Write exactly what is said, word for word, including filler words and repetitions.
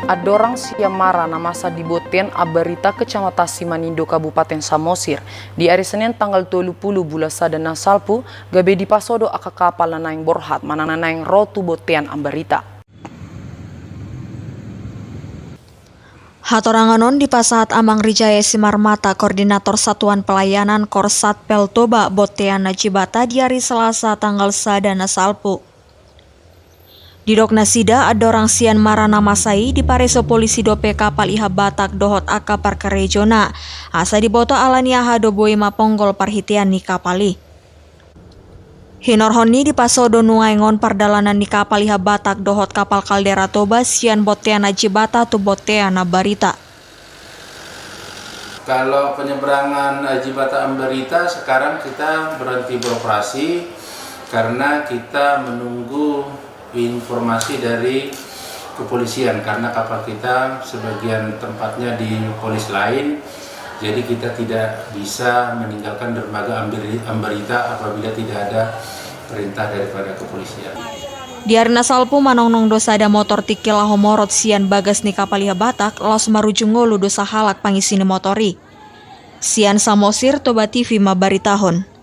Andorang sian Mara na masa di Bontean Ambarita, Kecamatan Simanindo, Kabupaten Samosir, di ari Senin tanggal tolu pulu bulan sada na salpu, gabe dipaso do angka kapal na naeng borhat manang na naeng ro tu Bontean Ambarita. Hatorangan on dipasahat Amang Rijaya Simarmata, Koordinator Satuan Pelayanan Korsatpel Toba Bontean Ajibata, di ari Selasa tanggal sada na salpu. Didok nasida, andorang sian Mara na masa i dipareso polisi dope kapal Iha Batak dohot angka parkarejona, asa diboto ala ni aha do boi maponggol parhitean ni kapal i. Hinorhon ni, dipaso do nuaeng on pardalanan ni kapal Iha Batak dohot kapal Kaldera Toba sian Bontean Ajibata tu Bontean Ambarita. Kalau penyeberangan Ajibata Ambarita, sekarang kita berhenti beroperasi karena kita menunggu informasi dari kepolisian, karena kapal kita sebagian tempatnya di polis lain, jadi kita tidak bisa meninggalkan dermaga Ambari-, Ambarita apabila tidak ada perintah daripada kepolisian. Di ari na salpu, manongnong do sada motor tingki laho morot sian bagas ni kapal Iha Batak, laos marujung ngolu do sahalak pangisi ni motor i. Sian Samosir, Toba T V mambaritahon.